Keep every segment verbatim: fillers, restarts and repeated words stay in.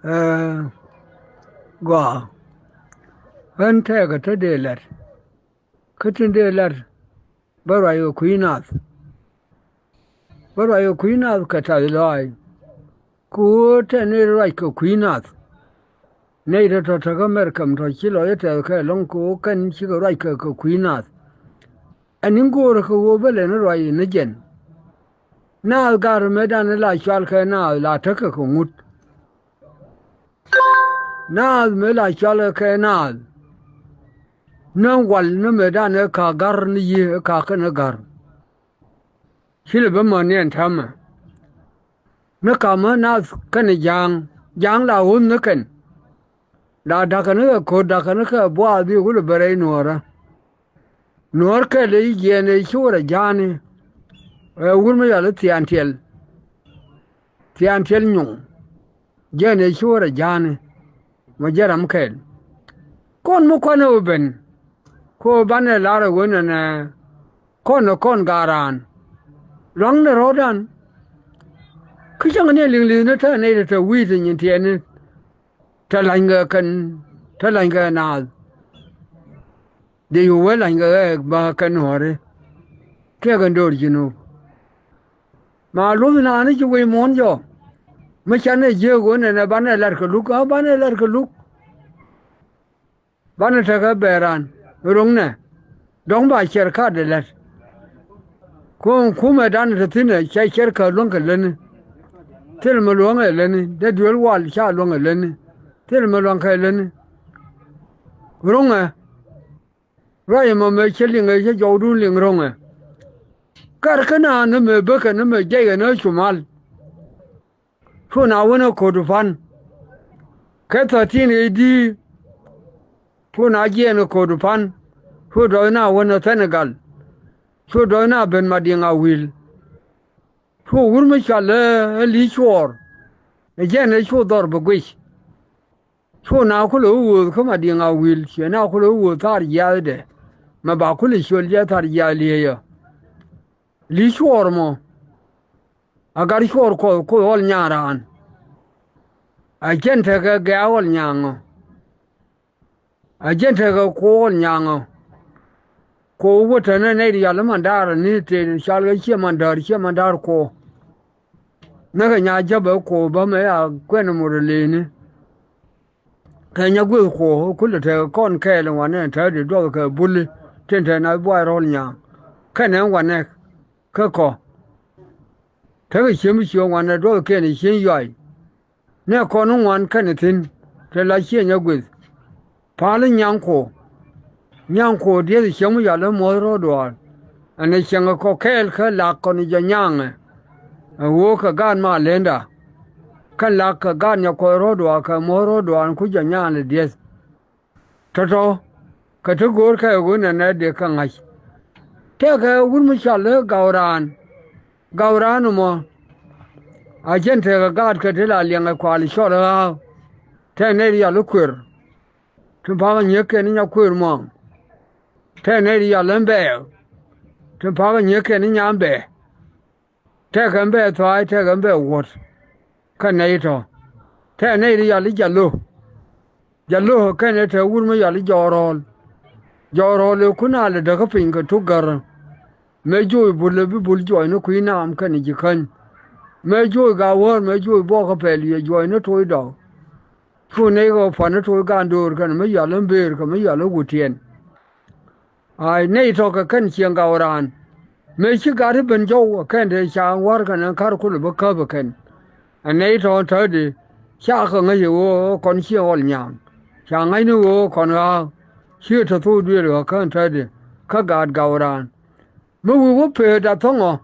Ɛ, gɔaa. Ɣän tɛɛkɛ te dee lat. Kä tin dee lat, bä ruac kɛ kui̱ naath. Bä ruac kɛ kui̱ naath kɛ tath lɔaac. Kɛ ɣöö tɛn ni ruac kɛ kui̱ naath. Nɛy tɔ̱tɔ̱ tekä Mɛrkɛm tɔ̱ ci lɔc tɛth kɛ ɛlɔ̱ŋ kɛ ɣöö kɛn cikɛ ruac kɛ kɛ kui̱ naath. Ɛn in go̱o̱rä kɛ ɣöö bä lɛn ruac ni jɛn. Naath gat mëëdan la cual kɛ naath la tekɛ kɛ ŋut. Naath mëë la cual kɛ naath. Ni wal ni mëëdan ɛ ka ga̱r ni yiëë ɛ ka kɛn ɛ ga̱r. Ci lɛ bä mäni ɛn täämɛ. Ni kamä naath kɛnɛ ja̱a̱ŋ, ja̱a̱ŋ la ɣöth ni kɛn. La da̱kä ni kɛ ko̱r, da̱kä ni kɛ buaath bi kulɛ bɛ rɛy nuɔ̱ɔ̱rä. Nuɔ̱ɔ̱r kɛl i̱ jiɛɛn ëë ci wä rɔ ja̱a̱ni. Ɛ wur mi yɔl i̱ thia̱a̱n tiɛl. Thia̱a̱n tiɛl nyuŋ. Jɛn ëë ci wä rɔ ja̱a̱ni. Mɔ jɛ ram kɛl. Kɔn mi kuanɛ wä ben. Ko banɛ lar ɛ wen ɛnɛ. Kɔn ɛ kɔn ga̱a̱ raan. Lua̱ŋnɛ rɔ̱ɔ̱dan. Kä cäŋ ni liŋ li̱thni te nɛy te te wi̱i̱ te nyin tiɛɛni. Te la̱nykɛ kɛn, te la̱nykɛ naath. Dee yu wee la̱nykɛ ɣɛɛk bä kɛn nuɔ̱ɔ̱ri. Kiɛ kɛn do̱r ji̱ nuuk. Ma luth naath ni ci wec muɔ̱ɔ̱n jɔ. Mi canɛ jiääk ɣöö nɛnɛ banɛ la̱t kɛ luk, a banɛ la̱t kɛ luk. Banɛ tekɛ bɛɛran ro̱ŋnɛ. Dɔ̱ŋ ba cɛr ka̱a̱t dee la̱t. Kuɔ̱ŋ kumɛdan te thi̱nɛ cɛ cɛr kɛ luäŋ kɛ lätni. Thil mi luäŋ ɛ lätni, dee duel wal ca luäŋ ɛ lätni. Thil mi luäŋ kɛ lätni. Ro̱ŋɛ. Ruac ɛmɔ mëë cä liŋ ɛ cä jɔwdun liŋ ro̱ŋɛ. Kar kä naath ni mëë bäkɛ ni mëë jiɛckɛ ni cu mal. Cu na wänä ko̱du pan. Kɛ thirteen A D. Cu na jiɛɛn ko̱du pan. Cu dɔ̱th na wänä Senegal. Cu dɔ̱th na ben Madiŋ Awil. Cu wur mi cɔal ɛ Li̱i̱c Cuɔɔr. Ɛ jɛn ɛ cu dhɔr bi guic. Cu na kulɛ wä ɣööth kä Madiŋ Awil, ciɛ na kulɛ wä ɣööth thar jiaath dɛ. Mɛ ba kulɛ ciöl jɛ thar jiaath li̱eecä. Li̱i̱c Cuɔɔr mɔ. A gat cuɔɔr kuɔth kuoth ɣɔl nyan raan. A jɛn tekɛ gɛ̈ɛ̈ ɣɔl nyaŋ ɔ. A jɛn tekɛ kuɔɔk ɣɔl nyaŋ ɔ. Kuɔɔk wä tɛnɛ nɛy rial i̱ mandaar ni tëë cɔal kɛ ciɛ mandaar, ciɛ mandaar kuɔɔk. Näkɛ nya jäpɛ kuɔɔk bä mɛ a kuɛn mot ɛ lëëni. Kɛ nyɛ gueth kuɔɔk kulɛ tekɛ kɔn kɛɛl in wanɛ täätdi duɔth kɛ buli tin te na buay rɔl nyaŋ. Kɛnɛ wanɛ kä kɔ. Tekɛ ciem i̱ ciöŋ wanɛ duɔth kɛn i̱ cieŋ yuay. Nɛ kɔn i̱ ŋuan kɛnɛ thi̱n te la ciɛ nyɛ gueth. Pal i̱ nyaŋ kuɔɔk. Nyaŋ kuɔɔk dieth i̱ cieŋ mi yal i̱ muɔth rɔ̱ duaar. Ɛn i̱ cieŋ i̱ kɔ kɛɛl kä lak kɔn i̱ jɔ nyaŋɛ. Ɛ ɣöö kɛ gaat ma lenda. Kɛn lak kɛ gaat nyɛ kɔc rɔ̱ duaar kɛ muɔth rɔ̱ duaar in ku jɔ nyaŋ lɛ dieth. Tɔ̱tɔ̱ kɛ ti go̱o̱r kɛ ɣöö nɛnɛ dee kɛ ŋa̱c. Tɛkɛ wut mi cɔal i̱ gaw raan. Gaw raan ɛmɔ. A jɛn tekɛ gaat kɛ ti la liɛŋɛ kual cɔl ɣääk. Tɛk nɛy rial i̱ kuer. Tin pa̱kä nyiek kɛn i̱ nya kuer muɔ̱ɔ̱ŋ. Tɛk nɛy rial i̱ bɛɛk. Tin pa̱kä nyiek kɛn i̱ nya bɛɛk. Tɛkɛ bɛ thua̱a̱c tɛkɛ bɛ wuɔ̱t. Kä nɛy tɔ̱ tɛk nɛy ti yɔl i̱ jalo. Jalo kɛnɛ te wur mi yɔl i̱ jɔɔrɔɔl. Jɔɔrɔɔl ëë kun a lɛ däkä piny kɛ tuk gärä. Mëë joc bul ɛ bi bul juɔc ni kui̱ naam kɛnɛ ji̱ käny. Mëë joc gaawäär mëë joc buɔɔkä pɛl yɛ juɔc ni toc dɔk. Cu nɛy kɛ pua̱n ni toc gaandoor kɛnɛ mi yɔl in bëër kɛ mi yɔl in wut tiɛn. Ay nɛy tɔ̱ kɛ kɛn cieŋ gaw raan. Mëë ci gat i̱ ben jɔw ɛ kɛn te ca wa̱r kɛn ɛn ka̱r kulɛ bä käp ɛ kɛn. Ɛ nɛy tɔ̱ tätdi ca kɛ ŋäc ɛ ɣöö kɔn cieŋ ɣɔl nyaŋ. Ca ŋa̱cni ɣöö kɔn ɣa̱a̱k. Cië te thok duëël ɣä kään tätdi kä gaat gaw raan. Mi wi̱i̱ wä pëët a thɔ̱ŋɔ.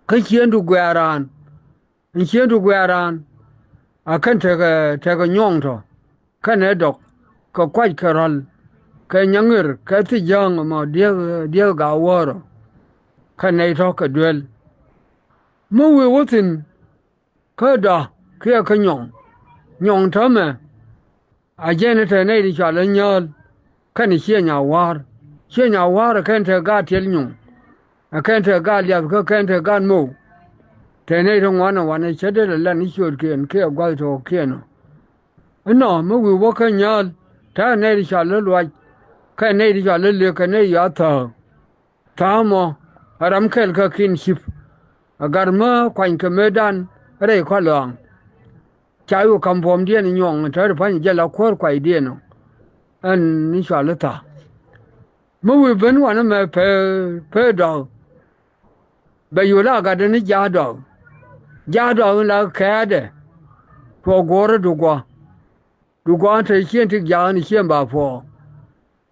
Kä ciëëndu guɛ̈ɛ̈r raan. Ɛn ciëëndu guɛ̈ɛ̈r raan. A kɛn tekɛ tekɛ nyuɔ̱ɔ̱ŋ tɔ̱. Kɛn ɛ dɔk kɛ kuac kɛ rɔ̱l. Kɛ nyaŋir kɛ thiec jäŋ ɛmɔ dieth dieth gaawäärä. Kɛn nɛy tɔ̱ kɛ duel. Mi wi̱i̱ wä thi̱n. Kä dɔ̱ kiɛ kä nyɔŋ. Nyɔŋ täämɛ. A jɛn ɛ te nɛy ti cɔal ɛ nyääl. Kɛn ɛ ciɛ nyawa̱a̱r. Ciɛ nyawa̱a̱r ɛ kɛn te gaat tiɛl nyuŋ. Ɛ kɛn te gaat liath kä kɛn te gaat mo̱o̱k. Te nɛy ti ŋuan ɛ wanɛ cä dee lɛ lan i̱ ciöötkiɛn kiɛ gua̱th tɔ̱ɔ̱kiɛn ɔ. Inɔ mi wi̱i̱ wä kä nyääl, te nɛy ti cɔal i̱ luac, kɛ nɛy ti cɔal i̱ liek, kɛ nɛy ti cɔal i̱ thääk. Tha̱a̱ŋ mɔ ɛ ram kɛl kä kin cip. Ɛ gat mi kuany kɛ mëëdan rɛy kɔlɔaŋ. Ca yuk ka̱m buɔ̱mdiɛn nyuɔ̱ŋ, te ri pa̱ny jɛ la kuäär kuaydiɛn ɔ. Ɛn ni cɔal i̱ tha̱a̱ŋ. Mi wi̱i̱ ben wanɛ mɛ pee, pee dɔ̱k. Bɛ yul a gatdɛ ni ja̱a̱k dɔ̱k. Ja̱a̱k dɔ̱k in la kɛɛdɛ. Tuɔɔk guɔ̱ɔ̱rä duguɔ. Duguɔ in te cien tik ja̱a̱k in cien ba puɔ̱ɔ̱k.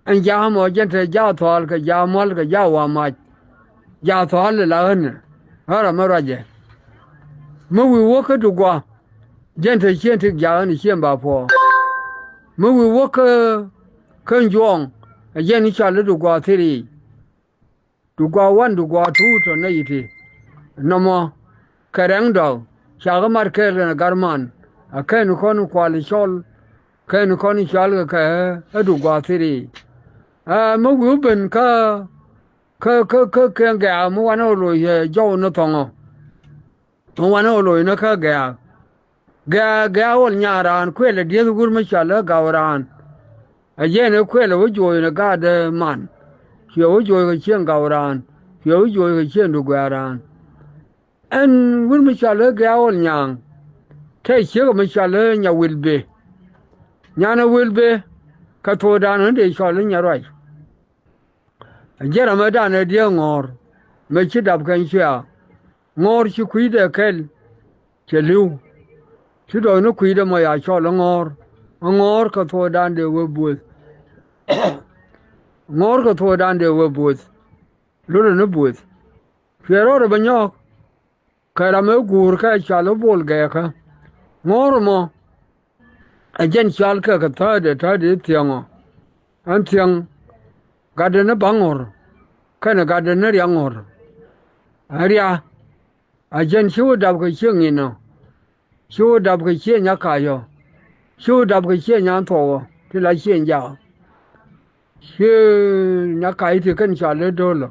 Ɛn ja̱a̱k mɔ jɛn te ja̱a̱k thua̱a̱l kɛ ja̱a̱k mua̱l kɛ ja̱a̱k wa̱a̱ mac. Ja̱a̱k thua̱a̱l la ɣän ɣän ram mi ruacɛ. Mi wi̱i̱ wä kä duguɔ jɛn te cien tik ja̱a̱k in cien ba puɔ̱ɔ̱k. Mi wi̱i̱ wä kä, kä juɔ̱ɔ̱ŋ ɛ jɛn i̱ cɔal i̱ duguɔ thiric. Duguɔ wan duguɔ tuut tɔ nɛy ti. Nɔmɔ kɛ rɛŋ dɔ̱k. Cakɛ mat kɛɛl kɛn ɛ garman. Ɛ kɛn kɔn kual cɔl. Kɛn kɔn cɔal kɛ kɛ ɛ duguɔ thiric. Ɛ mi wi̱i̱ ben kä, kä, kä, kä kɛn gɛ̈ɛ̈k mi wanɛ ɣöö loc ɛ jɔw ni thɔŋɔ. Mi wanɛ ɣöö loc ni kä gɛ̈ɛ̈k. Gɛ̈ɛ̈k, gɛ̈ɛ̈k ɣöl nyaŋ raan kuël ɛ dieth wur mi cɔal i̱ gaw raan. Ɛ jɛn ɛ kuël ɛ wä juɔc ni gaat ɛ man. Cuɛ wä juɔc kɛ cieŋ gaw raan. Cuɛ wä juɔc kɛ cieŋ duguɛɛr raan. Ɛn wur mi cɔal i̱ gɛ̈ɛ̈k ɣöl nyaŋ. Te ciek mi cɔal i̱ nya wil bëë. Nyan ɛ wil bëë. Kɛ thokdan ɣän dee cɔal i̱ nya ruac. Ɛ jiɛn ram ëëdan ɛ diee ŋɔ̱ɔ̱r mëë ci dap kɛn cuɛ̈ɛ̈. Ŋɔ̱ɔ̱r ci kui̱dɛ kɛl cɛ li̱w. Ci dɔɔc ni kui̱dɛ mɔ ya cɔl ɛ ŋɔ̱ɔ̱r. Ɛ ŋɔ̱ɔ̱r kɛ thokdan dee wee buɔth. Ŋɔ̱ɔ̱r kɛ thokdan dee wee buɔth. Lotdɛ ni buɔth. Cuɛ rɔɔdɛ bɛ nyɔɔk. Kɛ ram ëë guur kɛ cɔal i̱ bol gɛɛkä. Ŋɔ̱ɔ̱r ɛmɔ ɛ jɛn cɔal kɛ kɛ thäädɛ, thäädɛ thiäŋɔ. Ɛn thiäŋ gatdɛ ni ba̱ŋ ɣɔ̱r kɛnɛ gatdɛ ni riaŋ ɣɔ̱r. Ɛn ria ɛ jɛn ci wä dap kɛ cieŋ inɔ. Ci wä dap kɛ cieŋ nyakacɔ. Ci wä dap kɛ cieŋ nyan thuɔkɔ ti la cieŋ jaak. Ci nyakac ti kɛn cɔal i̱ do̱lɔ.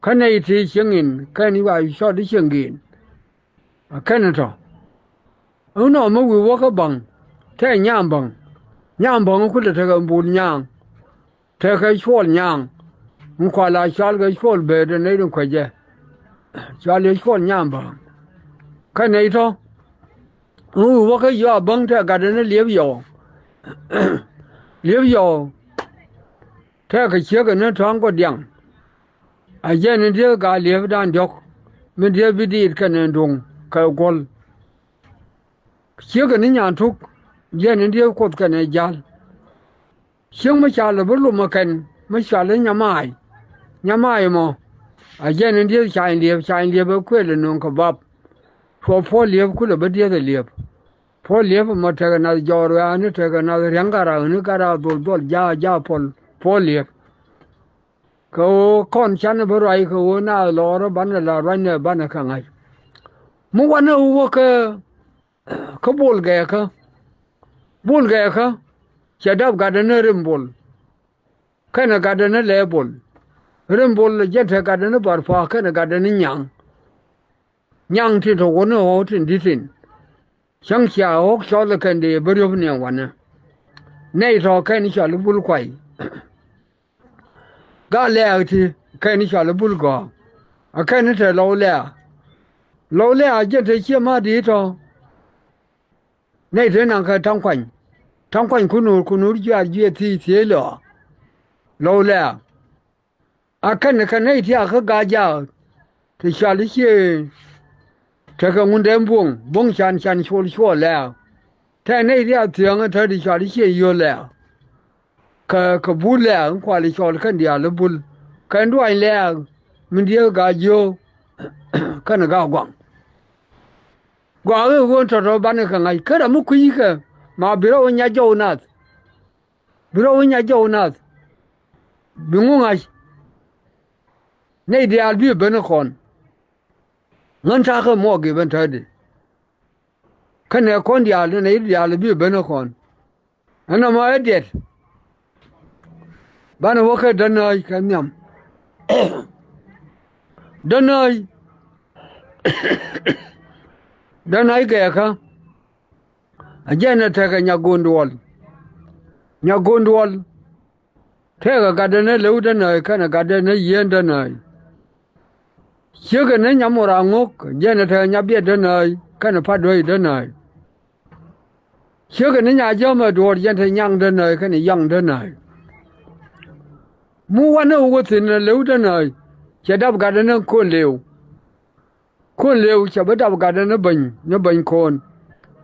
Kä nɛy ti cieŋ in kɛn i̱ wa cɔt i̱ cieŋ gi̱i̱n. A kɛn tɔ. Inɔ mi wi̱i̱ wä kä ba̱ŋ tɛ nyaam ba̱ŋ. Nyaam ba̱ŋ kulɛ tekɛ bul nyaam. Tekɛ cuɔl nyaam. Ŋukä la cɔal kɛ cuɔl bëë dee nɛy rin kuecɛ. Cɔal yɛ cuɔl nyaam ba̱ŋ. Kä nɛy tɔ. Mi wi̱i̱ wä kä yɔa ba̱ŋ tɛ gatdɛ ni liep yɔw. Liep yɔw. Tɛkɛ ciekɛ ni tɔ̱a̱ŋ kɔ diaŋ. A jɛn in dieth gaa liepdan diɔ̱k. Min dieth bi diit kɛnɛ duŋ kɛ guɔ̱l. Ciekɛ ni nyan tuk. Jɛn in dieth kuoth kɛnɛ ja̱l. Cieŋ mi ca lɛ bi lomɛ kɛn mi cɔal i̱ nyamaay. Nyamaay mɔ. A jɛn in dieth cany liep, cany liep ɛ kuël ɛ nöŋ kɛ bap. Cuɔ puɔl liep kulɛ bi dieth ɛ liep. Puɔl liep ɛmɔ tekɛ nath jɔɔr ɣaani, tekɛ nath ria̱ŋ gat ɣaani, gat ɣaa dhol dhol jaak jaak puɔl, puɔl liep. Kɛ ɣöö kɔn canɛ bi ruac kɛ ɣöö naath lɔɔrä banɛ la ruacnɛ banɛ kɛ ŋa̱c. Mi wanɛ wä kä, kä bol gɛɛkä. Bol gɛɛkä cɛ dap gatdɛ ni rim bol. Kɛnɛ gatdɛ ni lɛɛ bol. Rim bol jɛn te gatdɛ ni bar pa̱a̱k kɛnɛ gatdɛ ni nyaŋ. Nyaŋ tin te wä ni ɣɔw tin di̱t thi̱n. Cäŋ cia ɣɔ̱k cɔl ɛ kɛn dee bä riöp ni ɛ wanɛ. Nɛy tɔ̱ kɛn cɔal i̱ bul kuay. Gaa lɛ̈ɛ̈k ti kɛn cɔal i̱ bul gɔ̱a̱k. A kɛn te lɔw lɛ̈ɛ̈k. Lɔw lɛ̈ɛ̈k jɛn te ciɛ ma̱a̱ di̱i̱t tɔ̱. Nɛy te naŋ kɛ ta̱ŋ kuany. Ta̱ŋ kuany ku nuur ku nuur jiaar jiɛ thiec thiec lɔ̱ɔ̱k. Lɔw lɛ̈ɛ̈k. A kɛn kɛ nɛy ti a kä ga̱a̱c jaak. Ti cɔal i̱ ciëë tekɛ ŋundɛ buɔ̱ŋ, buɔ̱ŋ can can cuɔl cuɔl lɛ̈ɛ̈k. Tɛ nɛy ti a thiäŋä te ti cɔal i̱ ciëë yio̱o̱ lɛ̈ɛ̈k. Kɛ, kɛ bul lɛ̈ɛ̈k in kual i̱ cɔl kɛn diaal i̱ bul. Kɛn duany lɛ̈ɛ̈k min diee ga̱a̱c jiöök. Kɛn ga̱a̱c guaŋ. Gɔaa ɣöö ɣöö tɔ̱tɔ̱ banɛ kɛ ŋa̱c kä ram mi kui̱ckɛ ma bi rɔw nya jɔw nath. Bi rɔw nya jɔw nath. Bi ŋu ŋa̱c. Nɛy diaal bi ben kɔn. Ŋän ta̱a̱ kä muɔɔk gi̱ ben tätdi. Kä nɛ kɔn diaal nɛy diaal bi ben kɔn. Ɛn nɔmɔ ɛ diɛt. Banɛ wä kä däna̱a̱c kɛ nhiam. Däna̱a̱c. Däna̱a̱c gɛɛkä. Ɛ jɛn ɛ tekɛ Nyagonduɔl. Nyagonduɔl tekɛ gatdɛ ni Lewdä Nääc kɛnɛ gatdɛ ni Yiëëndä Nääc. Ciekɛ ni Nyamur Aŋök, jɛn ɛ tekɛ Nyabiɛtdä Nääc kɛnɛ Pa̱tduäydä Nääc. Ciekɛ ni Nyajämɛ Duɔ̱ɔ̱r, jɛn te Nyaŋdä Nääc kɛnɛ Yaŋdä Nääc. Mi wanɛ wä thi̱n ɛ Lewdä Nääc, cɛ dap gatdɛ ni Kon Lëëw. Kon Lëëw cɛ bi dap gatdɛ ni Beny, ni Beny Ko̱o̱n,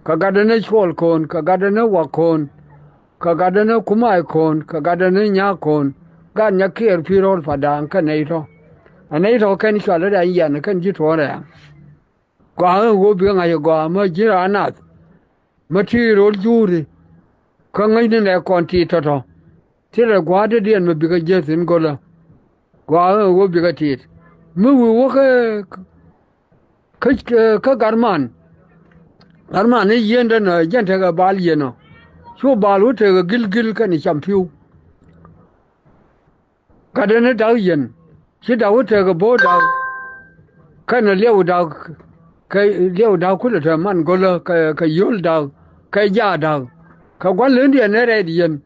kɛ gatdɛ ni Cuɔl Ko̱o̱n, kɛ gatdɛ ni Wak Ko̱o̱n, kɛ gatdɛ ni Kumay Ko̱o̱n, kɛ gatdɛ ni Nyak Ko̱o̱n, gat Nyakiɛɛr Pi̱i̱r Ro̱l Pa̱da̱a̱ŋ kɛn nɛy tɔ̱. Ɛ nɛy tɔ̱ kɛn cɔal i̱ Rɛ̈ny Yiɛn kɛn ji̱ Tuɔ̱ɔ̱n Rɛ̈ɛ̈ŋ. Gɔaa ɣän ɣöö bikɛ ŋa̱c ɛ gɔaa, mä ji̱n raan nath, mä ti ro̱l juuri, kä ŋäcni nɛ kɔn ti tɔ̱tɔ̱. Thilɛ gua̱a̱thdädiɛn mi bikɛ jiäk thi̱n go̱lä. Gɔaa ɣän ɣöö bikɛ tiit. Mi wi̱i̱ wä kä, kä, kä Garman. Garman i̱ Yiëëndä Nääc, jɛn tekɛ Bal Yiɛn ɔ. Cu Bal wä tekɛ Gilgil kɛnɛ Campi̱w. Gatdɛ ni Da̱k Yiɛn, ci Da̱k wä tekɛ Bo̱o̱r Da̱k kɛnɛ Liɛw Da̱k, kɛ Liɛw Da̱k kulɛ te man go̱lä, kɛ, kɛ Yio̱l Da̱k, kɛ Jaak Da̱k, kɛ gua̱n le̱ndiɛn ni Rɛɛt Yiɛn.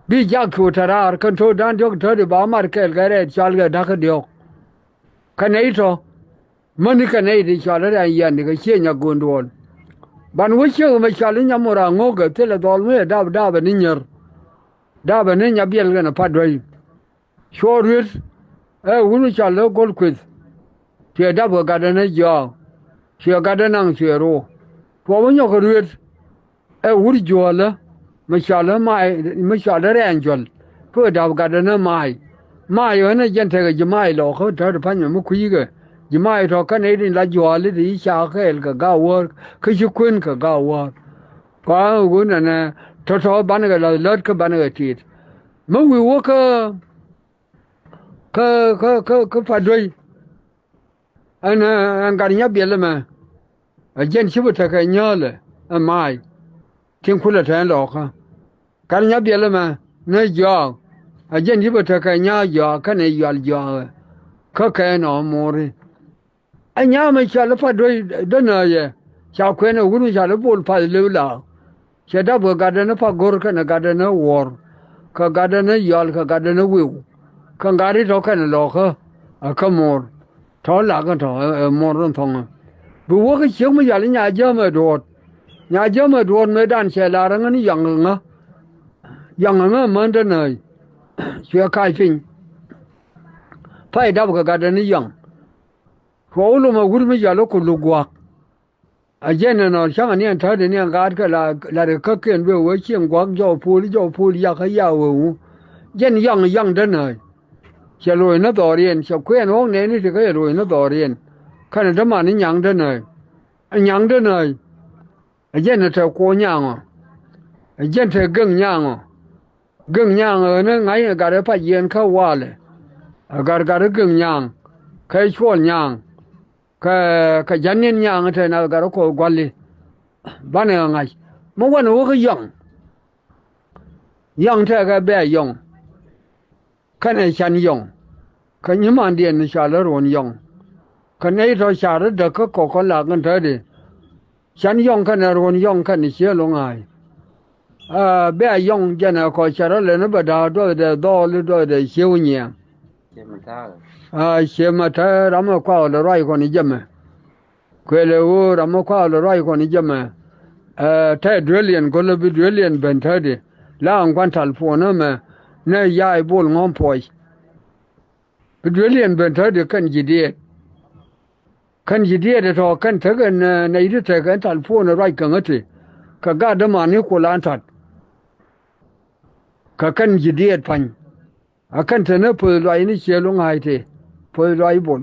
Bi jak cu te raar kɛn to̱o̱dan diɔ̱k, tätdi ba mat kɛɛl kɛ rɛɛt cɔalkɛ Da̱k kä diɔ̱k. Kɛ nɛy tɔ̱, mäni kɛ nɛy ti cɔal i̱ Rɛ̈ny Yiɛn kɛ ciëë Nyagonduɔl. Ban wä ciek mɛ cɔal i̱ Nyamur Aŋök ɛ, thilɛ dhɔl mi ɛ dap, dapɛ ni Nyär. Dapɛ ni Nyabiɛl kɛnɛ Pa̱tduäy. Cuɔ ruet ɛ wut mi cɔal i̱ Go̱l Kueth. Cuɛ dap kɛ gatdɛ ni Jɔak. Cuɛ gatdɛ naŋ cuɛ ro̱o̱. Cuɔ wä nyɔk kɛ ruet ɛ wut Juɔ̱ɔ̱lä, mi cɔal i̱ Maay, mi cɔal i̱ Rɛɛny Juɔ̱l. Kä dap gatdɛ ni Maay. Maay ɣän ɛ jɛn tekɛ ji̱ Maay Lɔɔkä, tätdi pa̱ny mɛ mi kui̱kɛ. Ji̱ Maay tɔ̱ kä nɛy tin la Juɔ̱ɔ̱li ti ci cak kɛɛl kɛ Gaawäär, kä ci kuën kɛ Gaawäär. Kɔaŋ ɛ ɣöö nɛnɛ tɔ̱tɔ̱ banɛ kɛ la̱th lät kä banɛ kɛ tiit. Mi wi̱i̱ wä kä, kä, kä, kä, kä Pa̱tduäy. Ɛn, ɛn gat Nyabiɛl ɛmɛ, ɛ jɛn ci bi tekɛ Nyääl ɛ Maay, tin kulɛ te ɛn Lɔɔkä. Gat Nyabiɛl ɛmɛ ni Jɔak, ɛ jɛn ci bi tekɛ Nyaak Jɔak kɛnɛ Yual Jɔak ɛ, kä kɛ ɛn ɔ mo̱o̱ri. Ɛ nyaam ɛ cɔal i̱ Pa̱tduäydä Nääc ɛ, ca kuɛn ɛ wut mi cɔal i̱ Bol Path Lëw Laak. Cɛ dap kɛ gatdɛ ni Pagör kɛnɛ gatdɛ ni Wuɔ̱ɔ̱r, kɛ gatdɛ ni Yual kɛ gatdɛ ni Wi̱i̱w, kɛ gat i̱ tɔ̱ kɛnɛ Lɔɔkä ɛ kä mo̱o̱r. Tɔ̱ lak ɛn tɔ̱ ɛ, ɛ mo̱o̱r in thɔ̱ŋä. Bi wä kä ciek mi cɔal i̱ Nyajämɛ Duɔ̱ɔ̱t. Nyajämɛ Duɔ̱ɔ̱t mëëdan cɛ lar ɛŋä ni Yaŋ ɛŋä. Yaŋ ɛŋä mändä Nääc. Cuɛ kac piny. Pay dap kɛ gatdɛ ni Yaŋ. Cuɔ wä lomɛ wut mi cɔal i̱ Kuluk Gua̱a̱k. A jɛn ɛnɔ cäŋ aniɛn tätdi niɛn gaat kɛ la, la ri käkiɛn bɛ wee cieŋ gua̱k jɔw puul, jɔw puul yakä ya wee wu. Jɛn Yaŋ, Yaŋdä Nääc. Cɛ loc ni dhɔriɛn, cɛ kuɛn ɣɔ̱k nɛɛni ti kä cɛ loc ni dhɔriɛn. Kɛnɛ däman ni Nyaŋdä Nääc. Ɛ Nyaŋdä Nääc. Ɛ jɛn ɛ te Kuɔ̱ɔ̱c Nyaŋ ɔ. Ɛ jɛn te Geŋ Nyaŋ ɔ. Geŋ Nyaŋ ɣän ɛ ŋa̱c ɛ gat ɛ pac yɛn kä walɛ. Ɛ gat gat ɛ Geŋ Nyaŋ. Kɛ Cuɔl Nyaŋ. Kɛ, kɛ Ja̱niɛn Nyaŋ te nath gat ɛ Kuɔth Gua̱li. Banɛ ɛ ŋa̱c. Mi wanɛ wä kä Yɔ̱ŋ. Yɔ̱ŋ tɛkɛ Bɛ̈ɛ̈ Yɔ̱ŋ. Kɛnɛ Can Yɔ̱ŋ. Kɛ nyimandiɛn cɔal i̱ Ruɔ̱n Yɔ̱ŋ. Kɛ nɛy tɔ̱ ca̱r i̱ däk kä kɔk kä lak in tätdi. Can Yɔ̱ŋ kɛnɛ Ruɔ̱n Yɔ̱ŋ kɛnɛ Ciël Lo̱ŋa̱a̱c. Aa, Bɛ̈ɛ̈ Yɔ̱ŋ jɛn ɛ kɔ cɛ rɔ lɛn i̱ bɛ da̱a̱k duɔth dɛ dhɔɔl i̱ duɔth dɛ ciëw nyiɛɛŋ. Aa, ciëmɛ te ram ɛ kua̱a̱k lɛ ruac kɔn i̱ jɛmɛ. Kuëlɛ ɣöö ram mi kua̱a̱k lɛ ruac kɔn i̱ jɛ mɛ. Ɛ, tɛ duëëliɛn go̱lä bi duëëliɛn ben tätdi. La ɛn gua̱n tal puɔ̱n ɛmɛ nɛ yaay bol ŋɔ̱m puɔc. Bi duëëliɛn ben tätdi kɛn ji̱ diɛɛt. Kɛn ji̱ diɛɛt ɛ tɔ̱ kɛn tekɛ nɛ, nɛ i̱ ti tekɛ ɛn tal puɔ̱n ɛ ruac kɛ ŋäti. Kɛ gat dämani kol an ta̱t. Kɛ kɛn ji̱ diɛɛt pa̱ny. A kɛn te ni Poth Luac ni Ciël Lo̱ŋa̱a̱c te, Poth Luac Bol.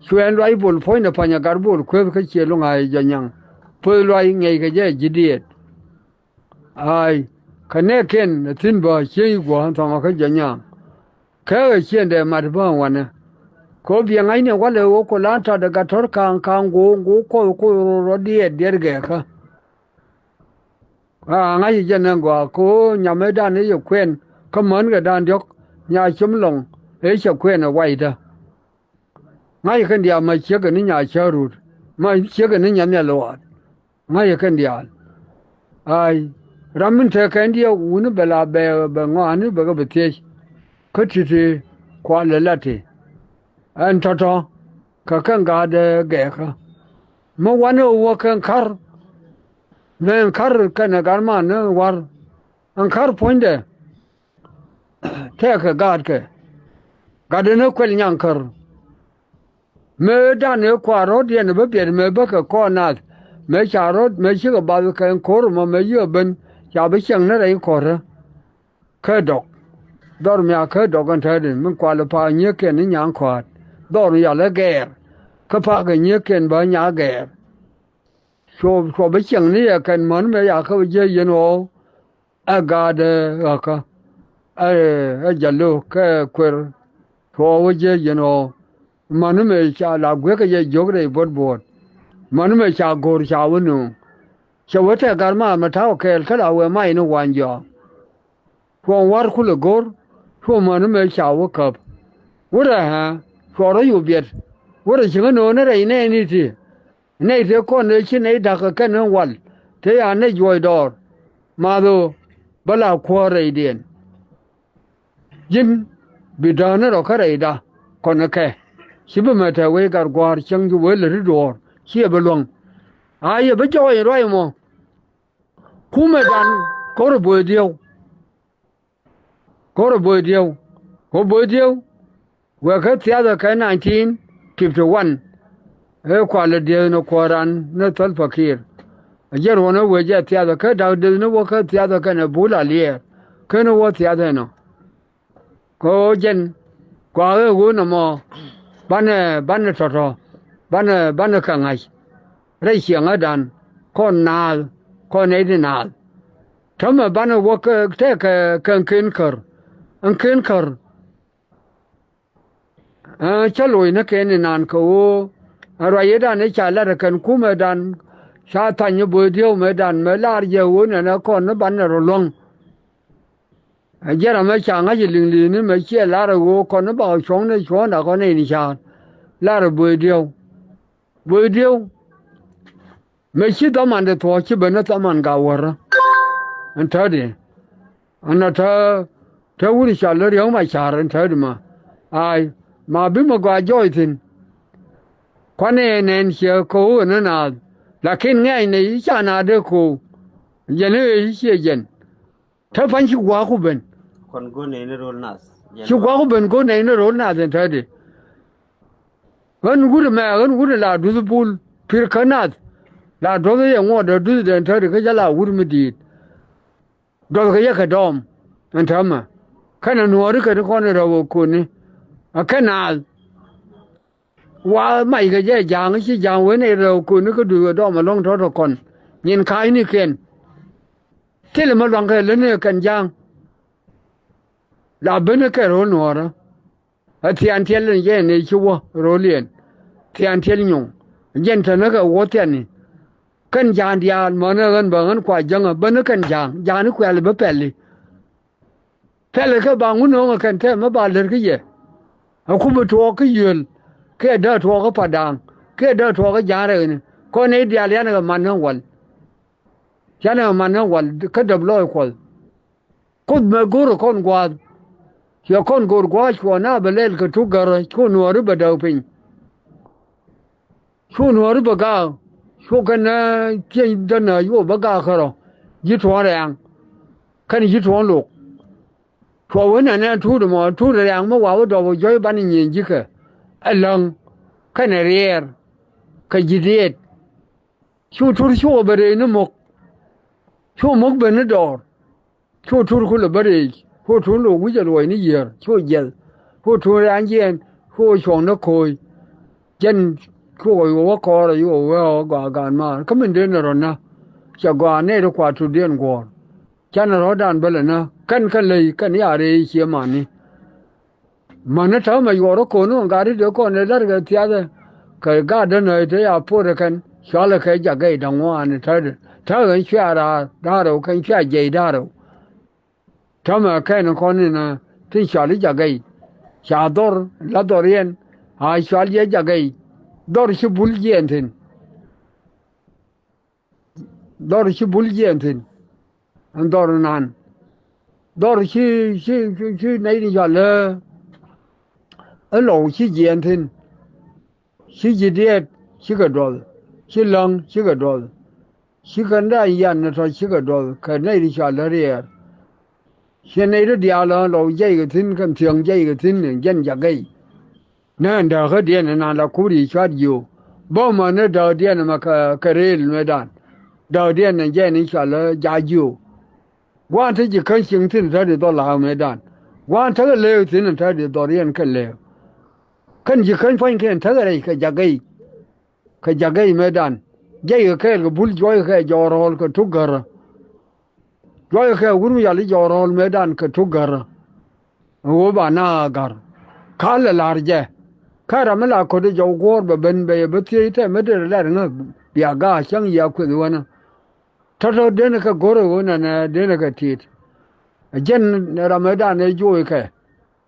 Cuɛɛn Luac Bol puɔ̱nydɛ pa̱ny a gat Bol kueth kä Ciël Lo̱ŋa̱a̱c jɔ̱ nyaŋ. Poth Luac ŋiɛckɛ jɛ ji̱ diɛɛt. Aay, kɛ nɛɛkiɛn a thi̱n bä cieŋ i̱ gua̱a̱n thɔ̱ŋä kä jɔ̱ nyaŋ. Kɛ ɣä ciëndɛ mat bä wanɛ. Kɛ ɣä biɛ ŋa̱cni walɛ ɣöö kɔ lan ta̱t ɛ gat tɔ̱r ka̱a̱ŋ ka̱a̱ŋ go̱o̱ŋ go̱o̱k kɔth koc rɔ rɔ diɛɛt diɛɛt gɛɛkä. A ŋa̱c jɛ nɛ gɔaa kɛ ɣöö nyamëëdan ëë cɛ kuɛn kä mänkɛdan diɔ̱k nya ciem lɔ̱ŋ ëë cɛ kuɛn ɛ waydä. Ŋa̱c kɛn diaal ma ciekɛ ni nya cä rut ma ciekɛ ni nya nhial ɣɔaat. Ŋa̱c kɛn diaal. Ay, ram min te kɛn diɛw wuni bɛ la bɛ, bɛ ŋɔaani bɛ kɛ bɛ thiec. Kä ti̱ti̱ kualɛ la ti ɛn tɔ̱tɔ̱ kɛ kɛn gaatdɛ gɛɛkä. Mi wanɛ wä kɛn ka̱r, ni ɛn ka̱r kɛnɛ gat man ni war. Ɛn ka̱r puɔ̱nydɛ tɛkɛ gaatkɛ. Gatdɛ ni kuɛl nyaŋ kär. Mëë dan ëë kua rɔ̱t yɛn bä biɛt mëë bäkɛ kɔn nath. Mëë ca rɔ̱t mëë cikɛ bath kɛ ko̱r mɔ mëë yikɛ ben ca bi cieŋ ni rɛy kɔ̱rä. Kä dɔk dhɔr mia kä dɔk ɛn täätdɛ min kualɛ pa̱a̱ nyieekiɛn ni nyaŋ kɔaat. Dhɔr yal ɛ gɛɛr kä pa̱a̱kɛ nyieekiɛn bä nya gɛɛr. Cuɔ cuɔ bi cieŋ ni yɛ kɛn män mëë ya kä bi jiɛ yɛn ɣɔw. Ɛ gaatdɛ ɣäkä ɛ, ɛ jɛ lo̱k kɛ kuer. Cuɔ wä jiɛ yɛn ɣɔw. Män mëë ca la gui̱ekä jɛ jiök rɛy buɔ̱t buɔ̱ɔ̱t. Män mëë ca go̱o̱r ca wä nööŋ. Cɛ wä tɛk gat maar mɛ ta̱wä kɛɛl kä la wee mac ni wa̱a̱ny jɔak. Cuɔ war kulɛ go̱r. Cuɔ män mëë ca wä käp. Wurɛ ɣä cuɔ rɔ yu biɛt. Wurɛ cieŋä nööŋ ni rɛy nɛɛni ti. Nɛy tëë kɔn ëë ci nɛy da̱k kɛ kɛn in wal tëë ya nɛy juɔc dɔɔr. Math ɣöö bä la kuäär rɛydiɛn. Ji̱n bi dääk ni rɔ kä rɛyda kɔn kɛ ci bi mɛ te wec gat gua̱a̱r cäŋ ci wee lät i̱ duɔ̱ɔ̱r ci yɛ bi luäŋ. A yɛ bi jɔɔc in ruac ɛmɔ. Kumɛdan ko̱r ɛ bo̱o̱th dieu. Ko̱r ɛ bo̱o̱th dieu. Ko̱r bo̱o̱th dieu. Wek kä thiathɛ kɛ nineteen fifty one. Ëë kualɛ dieth ni kuɔ̱ran ni Salva Kiir. A jɛn ruɔ̱n ɛ wee jɛ thiathɛ kä da̱k dieth ni wä kä thiathɛ kɛnɛ bul a liɛɛr. Ken wä thiathɛ nɔ. Kɛ ɣöö jɛn kua ɣee ɣöö nɔmɔ banɛ, banɛ tɔ̱tɔ̱, banɛ, banɛ kɛ ŋa̱c rɛy ciɛŋädan kɔn naath, kɔn nɛy ti naath. Täämɛ banɛ wä kɛ tɛkɛ kɛ ŋken kär, ŋken kär. Ɛ, cä loc ni kɛn inan kɛ ɣöö ɛ ruac ëëdan ëë ca lat ɛ kɛn kumɛdan ca thany i̱ bo̱o̱th dieu mëëdan mëë lar jɛ ɣöö nɛnɛ kɔn ni banɛ rɔ luäŋ. Ɛ jɛn ram mɛ ca ŋa̱c ɛ li̱ŋ li̱i̱ni mɛ ciɛ lar ɛ ɣöö kɔn ni bakɔ cuɔ̱ŋni cuɔ̱ɔ̱ŋda kɔn nɛy ni ca̱a̱r. Lar ɛ bo̱o̱th dieu. Bo̱o̱th dieu. Mëë ci thaman ti thuɔ̱ɔ̱c ci ben ni thaman gak wäärä. Ɛn täätdi ɛn ɔ te, te wut cɔal i̱ Riek Machar ɛn täätdi ma. Ay, ma bi mi gɔaa jɔɔc thi̱n. Kuanɛ nɛn ciɛ ko̱o̱k ɛn ɛ naath. Lakin ŋɛɛcnɛ i̱ ca naath dee ko̱o̱k. Jɛn i̱ ëë ci ciɛ jɛn. Te pa̱ny ci gua̱a̱ku ben. Kɔn go̱o̱r nɛy ni ro̱l nath. Ci gua̱a̱ku ben go̱o̱r nɛy ni ro̱l nath ɛn täätdi. Ɣän wut ɛmɛ, ɣän wut ɛ la duth bul pi̱r kä nath. La duɔth yɛ ŋuɔt ɛ duth dɛn täätdi kä jɛ la wut mi di̱i̱t. Duɔth kɛ yɛ kɛ dɔɔm ɛn täämɛ. Kɛnɛ nuɔɔri kɛn kɔn rɛw ɛ ko̱ni. Ɛ kɛ naath. Wa mac kɛ jɛ ja̱a̱ŋ ci ja̱a̱ŋ wen ɛ rɛw ko̱ni kä duth kɛ dɔɔm ɛlɔ̱ŋ tɔ̱tɔ̱ kɔn. Nyin ka̱a̱cnikiɛn. Thilɛ mi luaŋkɛ lätni kɛn ja̱a̱ŋ. La ben kɛ ro̱l nuɔɔrä. Ɛ thian tiɛl in jɛ ni ci wä ro̱l yɛn. Thian tiɛl nyuŋ. Jɛn tɛnä kɛ wä thiani. Kɛn ja̱a̱ŋ diaal mänä ɣän bä ɣän kua jäŋä ben kɛn ja̱a̱ŋ. Ja̱a̱ŋ ni kuɛl bi pɛli. Pɛlkɛ ba ŋun nööŋɛ kɛn tɛmɛ ba lät kä yɛ. Ɛ ku bi tuɔɔk kä yiöl. Kiɛ dee tuɔɔk kä Padaŋ. Kiɛ dee tuɔɔk kä ja̱a̱ŋ rɛkni. Kɔn i̱ diaal yanɛ kɛ man ni wal. Yanɛ kɛ man ni wal kä däp lɔɔc Kuɔth. Kuoth mɛ go̱o̱rɛ kɔn gua̱a̱th. Ciɛ kɔn go̱o̱r gua̱a̱th cuɔ na bɛ lɛl kɛ tuk gärä cu nuɔɔri bɛ däk piny. Cu nuɔɔri bɛ gaak. Cu kɛn na cieny dänä cu bɛ gaak kärɔ. Ji̱ tuɔ̱ɔ̱n rɛ̈ɛ̈ŋ. Kɛn ji̱ tuɔ̱ɔ̱n lok. Cuɔ wen ɛn ɛn tuut ɛmɔ tuut rɛ̈ɛ̈ŋ mi wa wä dɔp wä juɔ̱c banɛ nyieny ji̱kɛ. Ɛ läŋ. Kɛnɛ riɛɛr. Kɛ ji̱ diet. Cu tur cu wä bɛ rɛy ni mo̱k. Cu mo̱k ben ni dɔɔr. Cu tur kulɛ bä rɛɛc, cu tur lok wi̱c ɛ luɔc ni yiër, cu jiɛth, cu tur raan jiɛɛn, cu cuɔ̱ŋ ni ko̱o̱c. Jɛn cu wä wä kɔɔr ɛ cu wä wä gɔaa gaan maar. Kä min dee ni rɔ nä, cɛ gɔaa nɛy ti kua turdiɛn guɔ̱ɔ̱r. Canɛ rɔ̱dan bä lɛ nä, kɛn kä ley, kɛn ya rɛɛc cie mani. Mäni täämɛ yuɔr ɛ ko̱n ɣän gat i̱ dee kɔn ɛ la̱rkɛ thiathɛ. Kɛ gat däna̱a̱c te ya po̱t ɛ kɛn cualɛ kɛ jak gɛy da̱ŋ ŋuan ɛ tätdɛ. Ta̱a̱ ɣän cua raar da̱ŋ rɛw kɛn cua jiɛc da̱ŋ rɛw. Täämɛ kɛn kɔn in tin cual i̱ jak gɛy. Ca dhɔr la dhɔr yɛn a cual yɛ jak gɛy. Dhɔr ci bul jiɛn thi̱n. Dhɔr ci bul jiɛɛn thi̱n. ɛn dhɔr inan. Dhɔr ci, ci, ci, ci nɛy ni cɔal ɛ Lɔw ci jiɛɛn thi̱n. Ci ji̱ diɛɛt cikɛ duɔth, ci läŋ cikɛ duɔth, ci kɛn da̱a̱n yan ni tɔ̱ cikɛ duɔth kɛ nɛy ti cɔal ɛ Riɛɛr. Ciɛ nɛy ti diaal ɛ Lɔw jiɛckɛ thi̱n kɛn Thiäŋ jiɛckɛ thi̱n, jɛn Jagɛy. Nɛ dääkädiɛn inan la kuri cuat jiö. Bä mɛ ni dääkdiɛn ɛmɛ kɛ, kɛ rëël mëëdan. Dääkdiɛn ɛ jɛn i̱ cɔal ɛ Jajiö. Gua̱a̱n te ji̱ käny cieŋ thi̱n te di dhɔr la̱a̱k mëëdan. Gua̱a̱n tekɛ lëëk thi̱n te di dhɔr yɛn kɛ lëëk. Kɛn ji̱ käny pua̱nykiɛn tekɛ rɛc kɛ Jagɛy. Kɛ Jagɛy mëëdan. Jiɛckɛ kɛɛl kɛ Bul, juɔckɛ kɛ Jɔk Rɔɔl kɛ Tuk Gärä. Juɔckɛ kɛ Wur mi yal i̱ Jɔk Rɔɔl mëëdan kɛ Tuk Gärä. Ɣöö ba na gär. Ka̱l ɛ la̱r jɛ. Kä ram mi la ko̱t i̱ jɔw guɔ̱ɔ̱r bɛ ben bɛ yɛ bä thiec tɛ mi derɛ lɛr ŋä bia ga̱a̱ cäŋ yia kueth wänä. Tɔ̱tɔ̱ denɛ kɛ go̱r ɛ ɣöö nɛnɛ denɛ kɛ ti̱i̱t. Ɛ jɛn ram ɛ dan ɛ joc kɛ.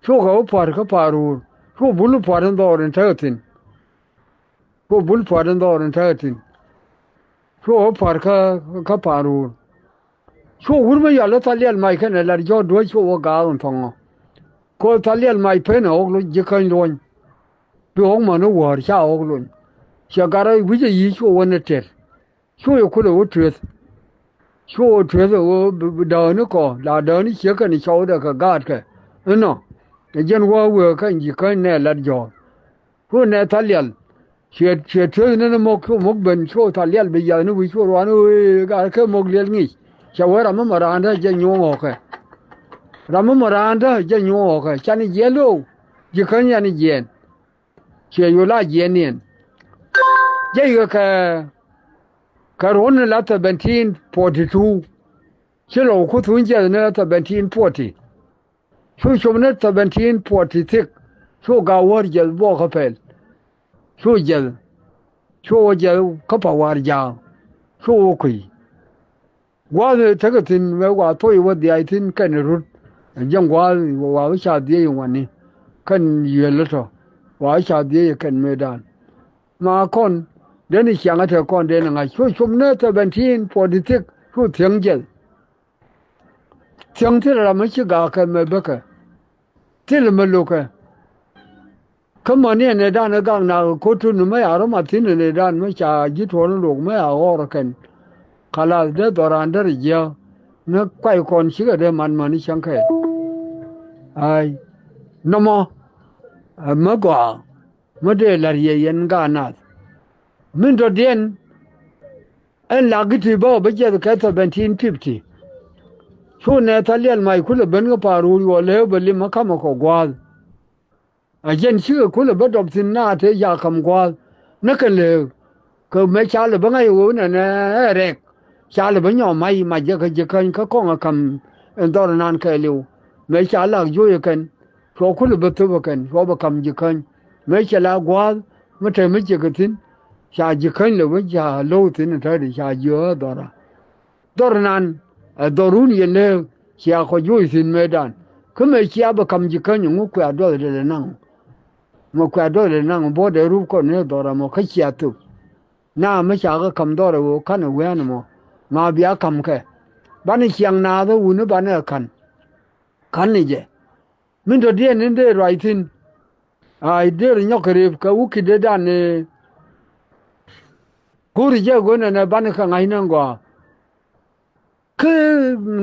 Cukɛ wä pua̱r kä Pa̱a̱r ruur. Cu Bul pua̱r in dhɔɔr in tekɛ thi̱n. Cu Bul pua̱r in dhɔɔr in tekɛ thi̱n. Cu wä pua̱r kä, kä Pa̱a̱r ruur. Cu Wur mi yal i̱ Thaliɛl Mac kɛnɛ Lat Jɔ̱ɔ̱r duäc cu wä gaak in thɔŋɔ. Kɛ ɣöö Thaliɛl Mac pen ɛ ɣɔ̱k luny ji̱ käny luɔ̱ny. Bi ɣɔ̱k män i̱ wäär ca ɣɔ̱k luny. Ciɛ gat rɔy wi̱c ɛ yi̱ cu wä ni tɛt. Cu yɛ kulɛ wä tueth. Cu wä tueth ɛ wä bi, bi dääni kɔ la dääni ciek kɛn cɔwdɛ kɛ gaatkɛ. Inɔ ɛ jɛn wä wëë kɛn ji̱ käny nɛ Lat Jɔ̱ɔ̱r. Cu nɛ Thaliɛl. Ciɛ, ciɛ tueth ni ni mɔk cu mɔk ben cu Thaliɛl bi yiath ni wi̱c cu ruan wëë gat kɛ mɔk liɛl ŋi̱i̱c. Cɛ wee ram mi mɔ raandä jɛ nyuɔ̱ɔ̱ŋ ɣɔ̱kɛ. Ram mi mɔ raandä jɛ nyuɔ̱ɔ̱ŋ ɣɔ̱kɛ can jiɛl lo̱o̱. Ji̱ käny yan jiɛɛn. Ciɛ yo̱ la jiɛɛn niɛn. Jɛ yikɛ kɛ, kɛ ruɔ̱n ni la seventeen forty two. Ci Lɔw ku thuny jiɛth ni seventeen forty. Cu cop ni seventeen forty six. Cu Gawär jiɛth buɔɔk kä pɛl. Cu jiɛth. Cu wä jiɛth kä Pa̱wa̱a̱r Ja̱a̱ŋ. Cu wä kui̱. Gua̱a̱th ëë tekɛ thi̱n mëë wa thoc wä dhiac thi̱n kɛn rut. Ɛ jiɛn gua̱a̱th wa wä ca dhiec in wani. Kɛn yiël ɛ tɔ̱ wa wä ca dhiec kɛn mëëdan. Ma kɔn den i̱ ciaŋ ɛ te kɔn den i̱ ŋa̱c cu cop ni seventeen forty six cu thiäŋ jiɛth. Thiäŋ thilɛ ram mi ci ga̱a̱kɛ mɛ bäkɛ. Thilɛ mɛ lo̱kɛ. Kä mäni ɛ nɛɛdan ɛ gak nak ɛ ko̱tun ni mä ya rɔ̱ ma thi̱n ɛ nɛɛdan mä ca ji̱ tuɔɔr ni luɔk mä ya ɣɔr ɛ kɛn. Kalath dee dhɔran derɛ jiääk ni kuay kɔn cikɛ dee man mäni cäŋ kɛɛl. Ay. Nɔmɔ. Ɛ mä gɔaa. Mä dee la̱r yɛ yɛn gaat nath. Min dɔ̱diɛn. Ɛn lak i̱ ti bä ɔ bä jiɛth kɛ seventeen fifty. Cu nɛ Thaliɛl Mac kulɛ ben kä Pa̱a̱r ruur yuɔ lëë bä lim ɛ ka̱mɛ kɔ gua̱a̱th. A jɛn cikɛ kulɛ bä dɔp thi̱n na te ca ka̱m gua̱a̱th. Näkɛ lëë kɛ mëë ca lɛ bä ŋa̱c ɛ ɣöö nɛnɛ ɛ rɛk. Ca lɛ bä nyɔk mac mac jɛ kä ji̱ käny kä kɔŋ ɛ ka̱m ɛn dhɔr ɛnan kɛɛliw. Mëë ca lak joc ɛ kɛn cuɔ kulɛ bä thöp ɛ kɛn cuɔ bä ka̱m ji̱ käny. Mëë cɛ la gua̱a̱th mi te mi ciɛ kɛ thi̱n. Ca ji̱ käny lɛ wec ca lo̱w thi̱n ɛ tätdɛ ca jiök ɛ dhɔra. Dhɔr nan ɛ dhɔrun yɛ lääk cia kɔ juɔc thi̱n mëëdan. Kä mëë cia bɛ ka̱m ji̱ käny ɛŋu kuɛ a duɔth dee lɛ naŋ. Mɛ kuɛ a duɔth dee lɛ naŋ buɔ̱t dee rup kɔn ni ɛ dhɔra mɔ kä cia thöp. Na mi ca kɛ ka̱m dhɔr ɛ ɣöö ka̱n ɛ wi̱i̱ ɛn ɛmɔ ma bia ka̱m kɛ. Banɛ ciaŋ naath ɛ wuni banɛ ɛ ka̱n. Ka̱n ni jɛ. Min dɔ̱diɛn in dee ruac thi̱n. Ay dee rɔ nyɔk kɛ rep kɛ wä ki̱t dee dan ni. Go̱o̱ri jɛ go̱o̱r nɛnɛ banɛ kɛ ŋa̱cnɛ gɔaa. Kä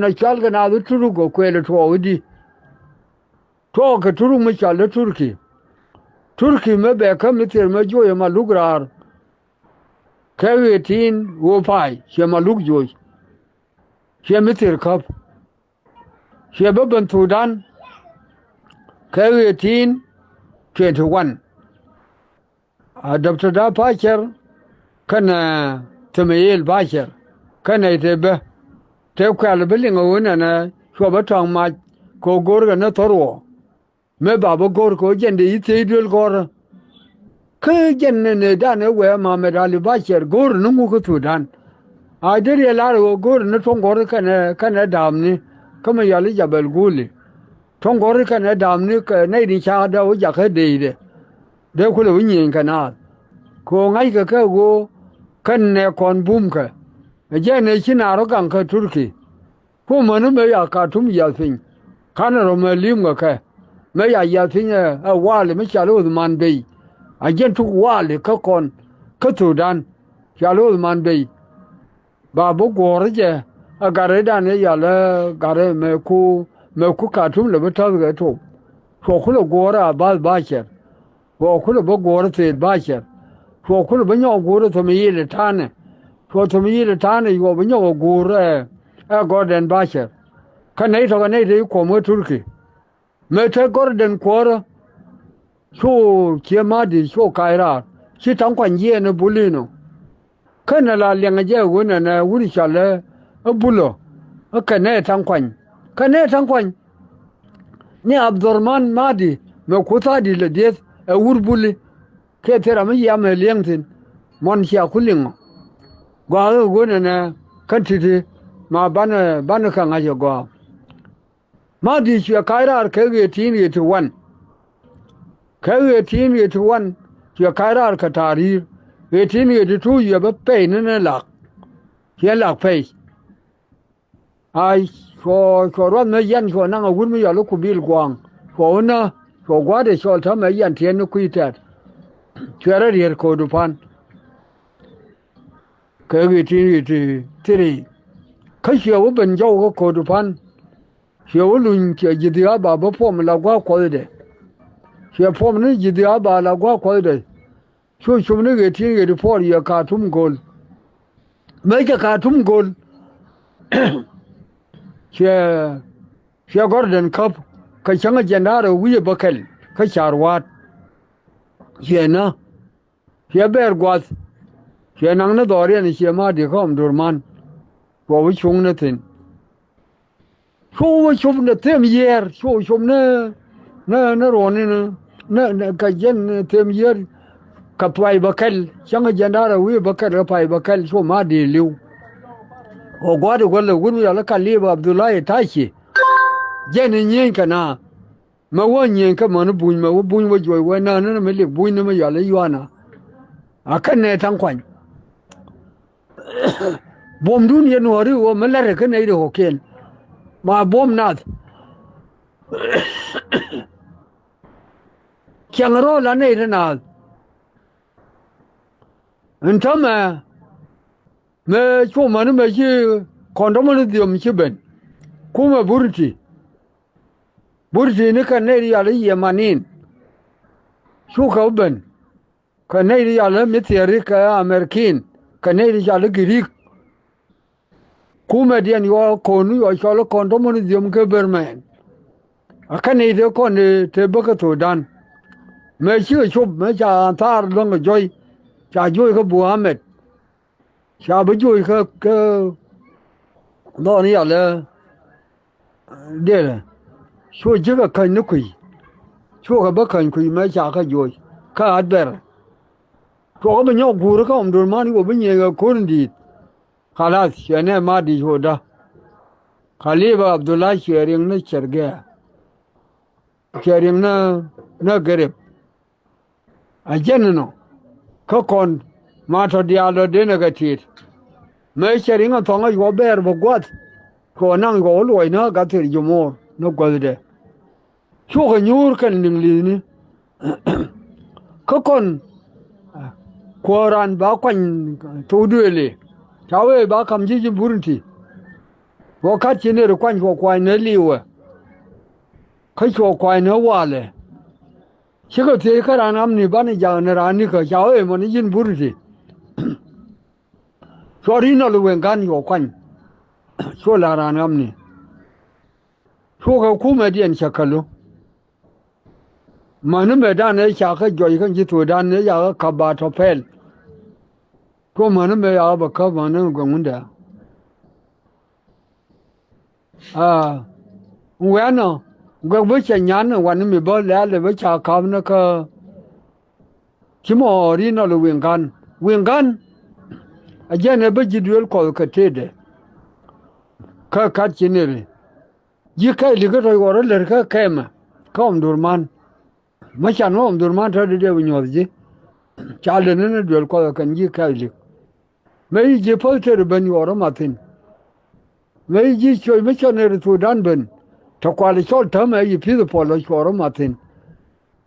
na cual kɛ naath i̱ Turuk ɔ kuɛɛl i̱ tuɔɔk i̱di. Tuɔɔk kɛ Turuk mi cual i̱ Turki. Turki mi bɛ kä mi thil mi juɔc ɛma luk raar. Kɛ ɣëë tin ɣöö pay ciɛ ma luk juɔc. Ciɛ mi thil käp. Ciɛ bä ben Thudan kɛ eighteen twenty one. A Dɔktɔr Daa Pacɛr kɛnɛ Thɛmɛyel Pacɛr kɛnɛ te bä te kuɛl bä liŋ ɛ ɣöö nɛnɛ cuɔ bä tɔ̱a̱ŋ mac kɛ ɣöö go̱o̱rkɛ ni thɔr wɔ. Mëë ba bä go̱o̱r kɛ ɣöö jɛn dee i̱ thiec duel gɔ̱rä. Kä jɛn nɛnɛ danɛ wee Mamet Ali Bacɛr go̱o̱r ni ŋuk kä Thudan. A dee riɛl lar ɣöö go̱o̱r ni tuɔ̱ŋ gɔ̱ri kɛnɛ, kɛnɛ da̱a̱mni kä mi yɔal i̱ Jabɛl Guli. Tuɔ̱ŋ gɔ̱ri kɛnɛ da̱a̱mni kɛ nɛy ni ca̱a̱k dee wä jakä deydɛ. Dee kulɛ wä nyieny kɛ naath kɛ ɣöö ŋa̱ckɛ kɛ ɣöö kɛn nɛ kɔn bumkɛ. Ɛ jɛn ɛ ci naar wä gaŋ kä Turki. Kä mäni mëë ca Katum yiath piny. Ka̱n rɔ mɛ li̱em kɛ kɛ. Mëë ca yiath piny ɛ, ɛ wali mi cal Uthman Bey. A jɛn tuk wali kä kɔn kä Thudan. Cal Uthman Bey. Ba bi guɔ̱ɔ̱r jɛ ɛ gat rɛydan ɛ yal ɛ gat ɛ mɛ ku, mɛ ku Katum lɛ bi täth kɛ tok. Cuɔ kulɛ guɔ̱ɔ̱r ɛ Abath Bacɛr. Cuɔ kulɛ bä guɔ̱ɔ̱r thil Bacɛr. Cuɔ kulɛ bä nyɔk guur ɛ thom yiëël ɛ ta̱a̱nɛ. Cuɔ thom yiëël ɛ ta̱a̱nɛ cuɔ bä nyɔk ɛ guur ɛ, ɛ Gɔrdɛn Bacɛr. Kä nɛy tɔ̱ kɛ nɛy te ci kuɔm kä Turki. Mëë te Gɔrdɛn kuäärä. Cu cië Mahdi cu kac raar. Ci ta̱ŋ kuany jiɛɛn ɛ bul inɔ. Kä nɛ la liɛŋɛ jɛ ɣöö nɛnɛ wut cɔalɛ ɛ Bulɔ. Ɛ kɛ nɛ ta̱ŋ kuany. Kɛ nɛ ta̱ŋ kuany. Ni Abdurahman Mahdi mɛ kuth Mahdi lɛ dieth ɛ wur buli. Kiɛ thil ram mi yia mɛ liɛŋ thi̱n. Mɔn cia ku liŋɔ. Gɔaa ɣöö nɛnɛ kän ti̱ti̱ ma banɛ, banɛ kɛ ŋa̱c ɛ gɔaa. Mahdi cuɛ kac raar kɛ eighteen eighty one. Kɛ eighteen eighty one cuɛ kac raar kɛ ta̱a̱ ri̱i̱r. Eighteen eighty two cuɛ bä pɛy ni ni lak. Cuɛ lak pɛy. A cuɔ, cuɔ ruath mi yan cuɔ naŋ a wur mi yɔl i̱ Kubil Gua̱a̱ŋ. Cuɔ wä nä, cuɔ gua̱a̱tdɛ cɔl täämɛ yan tiɛɛn ni kui̱ tɛ̈t. Cuɛ rɔ riet Ko̱o̱du pan. Kɛ eighteen eighty three. Kä cuɛ wä ben jɔw kä Ko̱o̱du pan. Cuɛ wä luny cuɛ ji̱ dhia̱a̱ ba bä puɔm la gua̱a̱k kuɔthdɛ. Cuɛ puɔm ni ji̱ dhia̱a̱ ba la gua̱a̱k kuɔthdɛ. Cu cum ni eighteen eighty four cuɛ Ka̱a̱tum go̱l. Mëë cɛ Ka̱a̱tum go̱l. Cuɛ, cuɛ Gɔrdɛn käp. Kɛ cäŋ ɛ jɛn da̱a̱r ɛ wi̱i̱ ɛ bä kɛl. Kä ca̱r wa̱a̱t. Cuɛ nä. Cuɛ bɛɛr gua̱th. Cuɛ naŋ ni dhɔriɛn cuɛ Mahdi kä Ɔmdurman. Cuɔ bi cuŋ ni thi̱n. Cuɔ bi cup ni them yiëër, cuɔ cup ni, ni, ni ruɔ̱ni ni, ni, ni kɛ jɛn ni them yiëër. Kɛ pay bä kɛl, cäŋ jɛn da̱rɛ wi̱i̱ bä kɛl, kɛ pay bä kɛl, cuɔ Mahdi li̱w. Ɔ gua̱a̱di guäl ɛ wut mi yɔl i̱ Kalib Abdullahi Taci. Jɛn ni nyieeny kɛ na. Mɛ wä nyieny kä mäni buny, mɛ wä buny wä juɔc wä nään ni mi lik buny ni mi yɔal i̱ yuaana. A kɛn nɛ ta̱ŋ kuany. Buɔ̱mdun yɛn wä ri wä mi la̱rɛ kä nɛy ri ɣɔ̱kiɛn. Ma buɔ̱m nath. Ciaŋ rɔ̱ la nɛy ri naath. Ɛn täämɛ mëë cu mäni mëë ci kɔn tɔ̱mɔni dhiöm ci ben. Kumɛ Buriti. Buriti ni kɛ nɛy ri yɔal i̱ Yɛmanin. Cukɛ ben. Kɛ nɛy ri yɔal i̱ Mithiri kɛ Amerikin. Kɛ nɛy ri yɔal i̱ Girik. Kumɛ diɛn yɔɔ ko̱n yɔɔ cɔl i̱ kɔn tɔ̱mɔni dhiöm kɛ Bɛrmɛn. A kɛn i̱ te kɔn i̱ te bäkɛ Thudan. Mëë cikɛ cop mëë ca Anthaar luäŋ kɛ jɔ̱c. Ca joc kä Buhamɛt. Ca bi joc kä, kä dhɔn yalɛ. Diɛlɛ. Cu ji̱ kɛ käny ni kui̱. Cukɛ bä käny kui̱ mëë ca kä joc. Kä Atbɛr. Cuɔkɛ bi nyɔk guur kä Ɔmdurman i̱ wä bi nyiëë kɛ ko̱r in di̱i̱t. Kalath cuɛ nɛ Mahdi cuɔ dä. Kalib Abdullah cuɛ riŋ ni cɛr gɛɛ. Cuɛ riŋ ni, ni Gɛrɛp. A jɛn inɔ kä kɔn ma tɔ diaal lɔ denɛ kɛ tiet. Mëë cɛ riŋ a thɔŋä yuɔ bɛɛr bä gua̱th. Cuɔ naŋ yuɔ wä luɔc ni gat thil jumur ni guäthdɛ. Cukɛ nyuur kɛn liŋ li̱thni. Kä kɔn kuääran ba kuany thok duëëli. Ca wee ba ka̱m ji̱ ji̱ Buriti. Cuɔ kat ci nër kuany cuɔ kuany ni li̱wɛ. Kä cuɔ kuany ni walɛ. Cikɛ thiec kä raan amni banɛ jak ni raan nikä ca ɣöö mɔni ji̱n Buriti. Cuɔ ri nɔl i̱ Weŋ Gan cuɔ kuany. Cuɔ la raan amni. Cuɔ kɛ kumɛ diɛn cɛ kälu. Mäni mɛ dan ëë ca kä juɔc kä ji̱ Thudan ëë ca kä ka̱p ba tɔ pɛl. Cuɔ mäni mɛ ca kä bɛ käp mäni guɛŋ wundɛ. Aa, wianɔ, guɛk bä cɛ nyan wan mi bä lɛ̈ɛ̈l bä ca ka̱p ni kä. Ci mɔ ri nɔl Wi̱i̱ Ŋa̱n. Wi̱i̱ Ŋa̱n, a jɛn ɛ bä ji̱ duëël Kuɔth kɛ tëëdɛ. Kä kat ci ni ri. Ji̱ kɛɛlik kä tɔ̱ ɣɔr ɛ lär kä kɛmɛ. Kä Ɔmdurman. Mä can wä Ɔmdurman tɔ̱ di dee bi nyuɔth ji̱. Ca lät ni ni duel Kuɔth ɛ kɛn ji̱ kɛɛlik. Mëë yi ji̱ päth tëë ri ben yuɔɔr ɛ mathin. Mëë ji̱ cuɔ̱c mi cɔn ɛ ri Thudan ben. Te kual cɔl täämɛ yi pi̱th puɔl ɔ cuɔr ɔ mathin.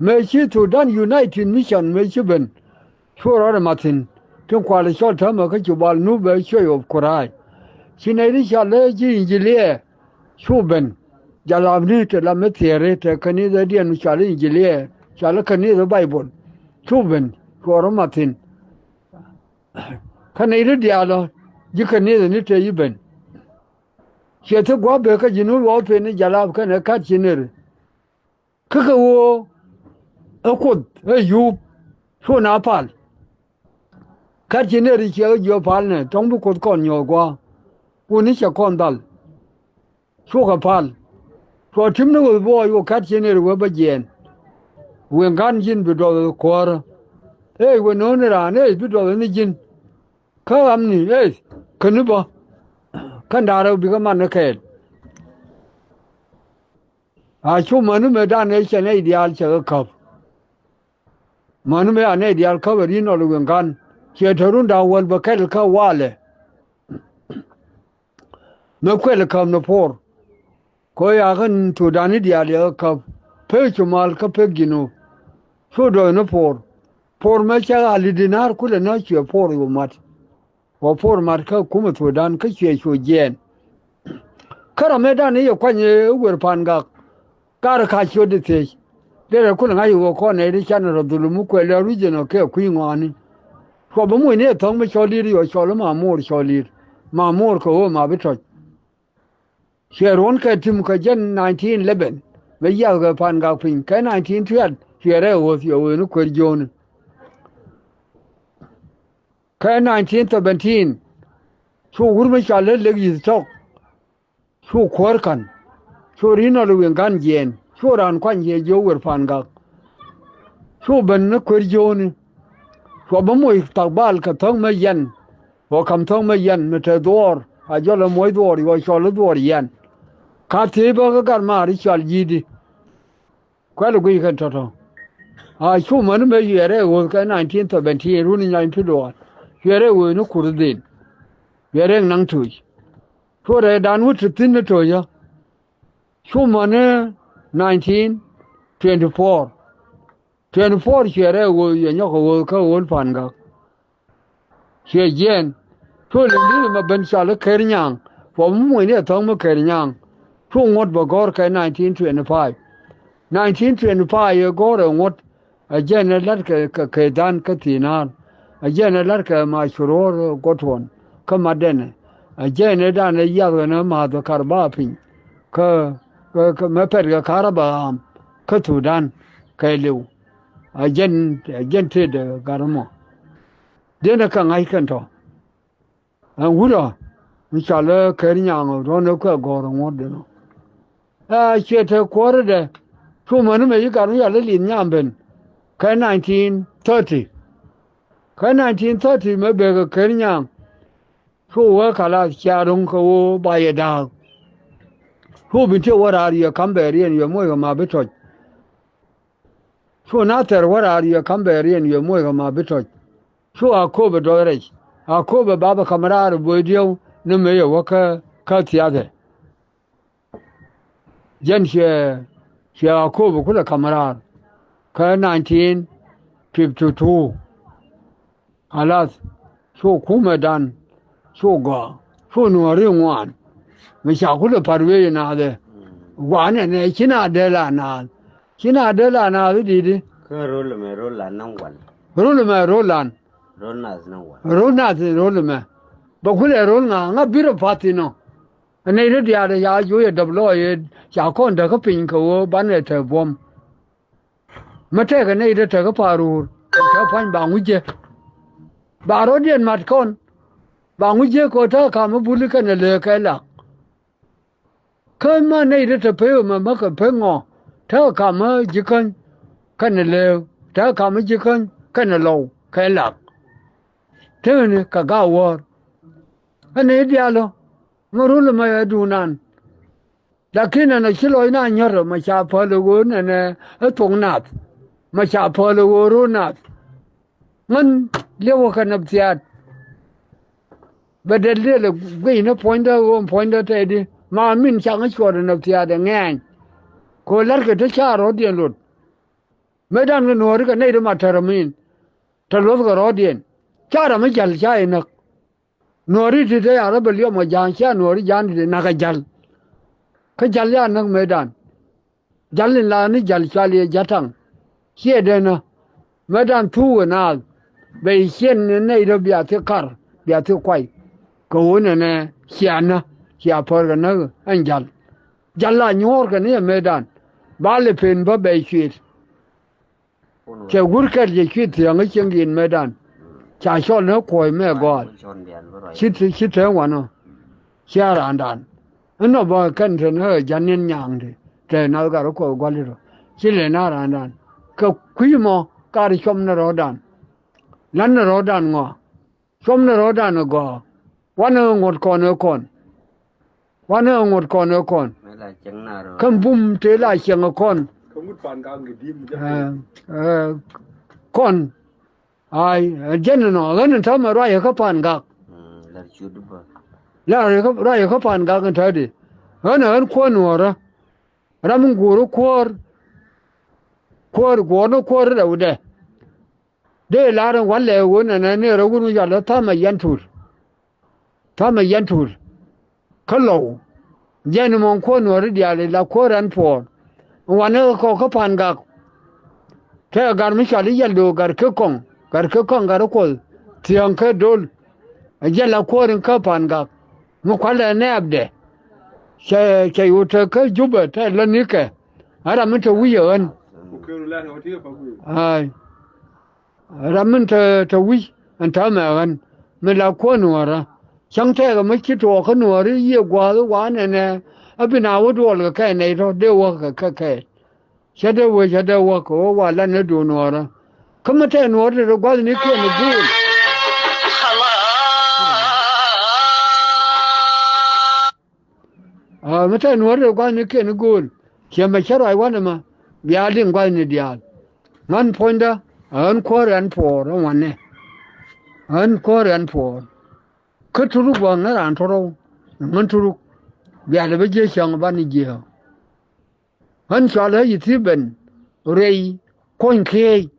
Mëë ci Thudan United Mission mëë ci ben. Cuɔr ɔ mathin. Tin kual cɔl täämɛ kä cu bal nu bɛ cuɔ̱c ɔ kura̱a̱c. Ci nɛy ri cɔl ɛ ji̱ Injiliɛ. Cu ben. Jalapni te la mi thieri te kanithädiɛn cɔal Injiliɛ. Cɔal kanithä Baibol. Cu ben. Cuɔr ɔ mathin. Kä nɛy ti diaal ɔ ji̱ kanithäni te yi ben. Ciɛ thi gua̱a̱p bek kä ji̱n wä pen ni jalap kɛnɛ kat ci neri. Kä kɛ ɣöö ɛ Kuoth ɛ yuup cu na pal. Kat ci neri ciɛ ɣä jiɔ pal nɛ tɔ̱ŋ bi Kuoth kɔn nyuɔ̱th gua̱a̱. Wuni cɛ kɔn dhal. Cukɛ pal. Cuɔ tim ni ɣöth buɔɔc wä kat ci neri wee bä jiɛɛn. Wi̱i̱ ŋa̱n ji̱n bi duɔth kuäärä. Ëë wä no̱o̱ni raan ëë bi duɔth ni ji̱n. Kä ɣamni ëë käni bä. Kä ndaarä bikɛ man ni kɛɛl. A cu mäni mëë dan ëë cɛ nɛy diaal cɛ ɣä käp. Mäni mëë a nɛy diaal käp a ri nɔl wi̱i̱ ŋa̱n. Ciɛ te run da̱ŋ wäl bä kɛl kä walɛ. Mëë kuɛl käp ni por. Kɔ yakä Thudani diaal yɛ ɣä käp. Pek cu mal kä pek ji̱n ɣöö cu duɔth ni por. Por mëë cɛ ɣa̱a̱ li̱t di̱t na̱a̱r kulɛ nä cuɛ por cu mat. Wä por mat kä kumɛ Thudan kä cuɛ cu jiɛɛn. Kä ram mëë dan i̱ yɛ kuany i̱ wer Pan Gak. Karɛ ka ciöt i̱ thiec. Derɛ kulɛ ŋa̱c i̱ wä kɔn nɛy ti can rɔ dhulum mi kuɛl i̱ a region ɔ kɛ kui̱ ŋɔaani. Cuɔ bi muc ni ɛ thäŋ mi cɔl i̱ ri ɔ cɔl i̱ ma moor cɔl i̱ ri ma moor kɛ ɣöö ma bi tɔc. Cuɛ ruɔ̱n kɛ tim kɛ jɛn nineteen eleven. Mëë yiath kɛ Pan Gak piny kɛ nineteen twelve cuɛ rɛy ɣöth cuɛ ɣööni kuer jiööni. Kɛ nineteen seventeen cu wur mi cɔal i̱ Lek Yi̱th Tɔk. Cu kuäär ka̱n. Cu ri nɔl i̱ wi̱i̱ ŋa̱n jiɛɛn cu raan kuany ciɛ jiök wer Pan Gak. Cu ben ni kuer jiööni. Cuɔ bi moc thak bal kɛ thäŋ mi yɛn. Wä ka̱m thäŋ mi yɛn mi te dhuɔɔr a jɔl ɛ moc dhuɔɔr yɔ cɔl i̱ dhuɔɔr yɛn. Ka thiec bä kä gat maar i̱ cɔal ji̱i̱di. Kuɛl i̱ guic kɛn tɔ̱tɔ̱. A cu mäni mëë cuɛ rɛy ɣöth kɛ nineteen seventeen run i̱ nyany pi luɔɔr. Cuɛ rɛy ɣöth ni kur i̱ dhin. Cuɛ rɛy naŋ tuc. Cu rɛydan wä ti thi̱n ni to̱cä. Cu mäni nineteen twenty four. Twenty four cuɛ rɛy ɣööth yɛ nyɔk kɛ ɣööth kä ɣööl Pan Gak. Cuɛ jiɛɛn. Cu liŋ di̱t mɛ ben cɔal i̱ Ker Nyaŋ. Puɔth mi mucni ɛ thäŋ mi Ker Nyaŋ. Cu ŋuɔ̱t bɛ gɔ̱r kɛ nineteen twenty five. Nineteen twenty five yɛ gɔ̱r ɛ ŋuɔ̱t. Ɛ jɛn ɛ la̱t kɛ kɛ kɛ dhan kä thi̱i̱n na̱a̱r. Ɛ jɛn ɛ la̱t kɛ ma curuɔ̱ɔ̱r guɔ̱tuɔn kä matdɛn. Ɛ jɛn ɛ dan ɛ yiath ɣän ɛ ma̱a̱th ɛ kar ba piny. Kä kä kä mɛ pɛt kɛ kar ba ɣaam kä Thudan kɛ liw. A jɛn a jɛn tëëdɛ gat ɛmɔ. Diɛn ɛ kɛ ŋa̱c kɛn tɔ. Ɛn wut ɔ mi cɔal ɛ Ker Nyaŋ ɔ ruɔ̱n ɛ kuɛ gɔ̱r ɛ ŋuɔ̱t dɛn ɔ. Ɛ ciɛ te kuɔ̱rädɛ. Cu mäni mɛ ci gat mi cɔal ɛ Li̱th Nyam ben kɛ nineteen thirty. Kɛ nineteen thirty mɛ bek ɛ Ker Nyaŋ. Cu wee kalath cia ro̱ŋ kɛ ɣöö ba yɛ da̱a̱k. Cu Bintiw wä raar yɛ ka̱m bɛɛriɛn yɛ moc kɛ ma bi tɔc. Cu Nathɛr wä raar yɛ ka̱m bɛɛriɛn yɛ moc kɛ ma bi tɔc. Cu Akööbɛ duɔth rɛc. Akööbɛ bapɛ ka̱m raar bo̱o̱c dieu ni mëë yɛ wä kä kä thiathɛ. Jɛn cuɛ cuɛ Akööbɛ kulɛ ka̱m raar kä nineteen fifty two. Kalath cu kumɛdan cu gɔaa cu nuɔ̱ɔ̱ri ŋuan. Mi ca kulɛ pa̱t wee naath ɛ gua̱a̱n ɛnɛ ci na dee la naath. Ci na dee la naath i̱ di̱t i̱. Kä rol ɛmɛ rol lan naŋ wal. Rol ɛmɛ rol lan. Rol nath naŋ wal. Rol nath rol ɛmɛ. Bɛ kulɛ rol ŋa ŋa bi rɔ path inɔ. Ɛ nɛy ti diaal ɛ ca joc ɛ däp lɔɔc ɛ ca kɔn däk kä piny kɛ ɣöö banɛ te buɔ̱m. Mi tɛkɛ nɛy ti te kä pa̱a̱r ruur kɛ pa̱ny ba ŋuc jɛ. Ba rɔ̱diɛn mat kɔn ba ŋuc jɛ kɛ ɣöö tekɛ ka̱m mi buli kɛnɛ lëë kɛ lak. Kä ma nɛy ti te pek ɛmɛ mi kɛ pek ŋɔ tekɛ ka̱m mi ji̱ käny kɛnɛ lëë tekɛ ka̱m mi ji̱ käny kɛnɛ lɔw kɛ lak. Tekɛni kɛ ga̱a̱ wäär. Ɛ nɛy diaal ɔ mi rul ɛmɛ ɛ duundan. Lakin ɛn ɔ ci lɔcna nyɔ̱t ɔ mɛ ca päl ɛ ɣöö nɛnɛ ɛ thok nath mɛ ca päl ɛ ɣöö ro̱o̱ nath. Ŋän liɛwä kɛ nɛp thiaat. Bɛ dɛl dee lɛ guic ni puɔ̱nydä ɣöö puɔ̱nydä tɛɛdi ma min caŋ i̱ cuɔt ɛn ɔ thiaat ɛ ŋɛɛny. Kɛ ɣöö la̱rkɛ te ca rɔ̱diɛn lot. Mëëdan kɛ nuɔ̱ɔ̱ri kɛ nɛy ti ma tɛr ɛ min. Tɛ luɔ̱thkɛ rɔ̱diɛn ca ram mi ja̱l ca inäk. Nuɔ̱ɔ̱ri ti te ya̱r ɛ bɛ liɔm kɛ ja̱a̱ŋ cia nuɔ̱ɔ̱ri ja̱a̱ŋ ti te na̱k kɛ ja̱l. Kä ja̱l ya näk mëëdan. Ja̱l in la ni ja̱l cual yɛ ja̱taŋ. Ciɛ denä. Mëëdan thuk ɛ naath. Bɛ ciɛn ni nɛy rɔ bia thi kar bia thi kuay. Kɛ ɣöö nɛnɛ cia nä cia pär kɛ näk ɛn ja̱l. Ja̱l la nyuɔ̱ɔ̱rkɛ ni ɛ mëëdan. Ba lɛ pen bä bɛ cuet. Cɛ gur kɛl cɛ cuit thia̱ŋ kä cieŋ in mëëdan. Ca cɔl ni kuɔ̱c mɛ gɔaal. Ci te, ci te wanɔ. Cia raandan. Inɔ bä kɛn te ni ɛ ja̱n in nyaaŋdi. Te nath gat rɔ kuɔth gua̱l itɔ. Ci lɛ na raandan. Kɛ kui̱ mɔ kar cuɔm ni rɔ̱dan. La̱t ni rɔ̱dan ŋɔa. Cuɔm ni rɔ̱dan ɛ gɔaa. Wanɛ ŋuɔ̱t kɔn ɛ kɔn. Wanɛ ŋuɔ̱t kɔn ɛ kɔn. Kä bum tëë la cieŋ ɛ kɔn. Ɛ, ɛ, kɔn. Ay, ɛ jɛn ɛnɔ ɣän ɛn täämɛ ruacɛ kä pa̱a̱n gak. La ruacɛ kä, ruacɛ kä pa̱a̱n gak ɛn täädi. Ɣän ɛ ɣän kuäär nuɔ̱ɔ̱rä. Ram mi guur ɛ kuäär. Kuäär guɔ̱ɔ̱r ni kuäär rɛwdɛ. Dee lar in walɛ ɣöö nɛnɛ ni rɔ wun wi̱c alɔ tha̱a̱mɛ yɛn tur. Tha̱a̱mɛ yɛn tur. Kä lɔw. Jɛn mɔ kuäär nuɔ̱ɔ̱ri diaal la kuäär ɛn puɔ̱ɔ̱r. Wanɛ kɔk kä pa̱a̱n gak. Tɛ gat mi cɔal i̱ yɛl do̱o̱k gat kä kɔŋ. Gat kä kɔŋ gat kuɔth. Thiäŋ kä do̱l. Ɛ jɛn la kuäär in kä pa̱a̱n gak. Mi kualɛ nɛɛpdɛ. Cɛ, cɛ yu te kä Jubɛ tɛ lätnikɛ. Ɛ ram mi te wi̱c ɛ ɣän. Ay. Ram min te, te wi̱c ɛn täämɛ ɣän mi la kuäär nuɔ̱ɔ̱rä. Cäŋ tɛɛkɛ mi ci tuɔɔk kä nuɔ̱ɔ̱ri yiëë gua̱a̱th i̱ wa nɛnɛ. A bi na wä duɔl kɛ kɛ nɛy tɔ̱ dee wäk kɛ kɛ kɛ. Cä dee wee cä dee wäk kɛ wä wa la ni duɔ̱ɔ̱r nuɔ̱ɔ̱rä. Kä mi tɛɛ nuɔ̱ɔ̱ri te gua̱thnikiɛn i̱ guul. Aa, mi tɛn nuɔ̱ɔ̱ri rɛ gua̱thnikiɛn i̱ gööl. Ciɛ mɛ cä ruac wanɛ mɛ bia liŋ gua̱thni diaal. Ŋän puɔ̱nydä ɛ ɣän kuäär ɛn puɔ̱ɔ̱r ɛ ŋuanɛ. Ɣän kuäär ɛn puɔ̱ɔ̱r. Kä turuk bä ŋän raan tɔ̱rɔw. Ŋän turuk bia lɛ bä jiɛ cäŋ banɛ jiɛ. Ɣän cɔal ɣä yi thi̱i̱ ben ruëy kuɔ̱ny kiɛɛc.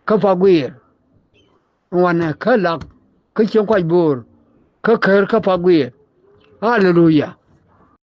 Kä pa guiir. Ŋuanɛ kä lak kä cieŋ kuac bo̱o̱r kä ker kä pa guiir. Aleluya.